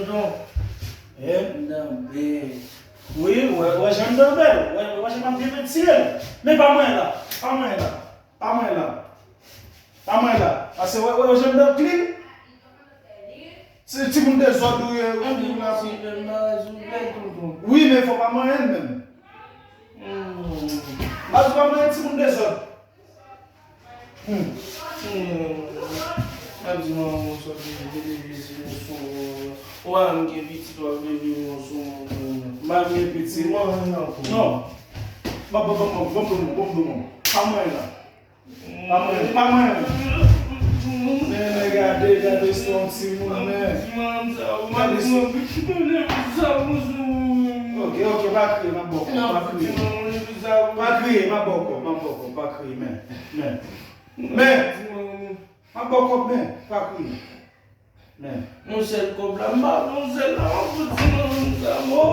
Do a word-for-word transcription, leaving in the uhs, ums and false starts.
Tonton. Eh? M nan bèl. Wi, wè, wè jan m nan bèl. Wè, wè jan m ap byen retire l. Men pa mwen la. Pa mwen la. Pa mwen la. Pa mwen la. Paske wè, wè jan m nan klin. Se timoun dezòd ou ye, ou la. Wi, men fò pa manyen l menm. Mas ou pa manyen timoun dezòd. Hmm. Hmm. M ap di manman w sòt de televizyon sou ou. Ou pa menm gen pitit, w ap leve yon sou moun. M pa gen pitit. Non. Ban, ban, ban, ban, ban, ban, ban, ban. Pa mwen la. Pa mwen, pa mwen. Men, men, gade, gade, se yon timoun, men. Gade, se... Ok, ok, pa kriye, m ap ba w kòb, pa kriye. Pa kriye, m ap ba w kòb, m ap ba w kòb, pa kriye, men, men. Men, m ap ba w kòb, men, pa kriye. Men. Yon sèl kòb la, m pa vle yon sèl la, m ap fout timoun sa, mo.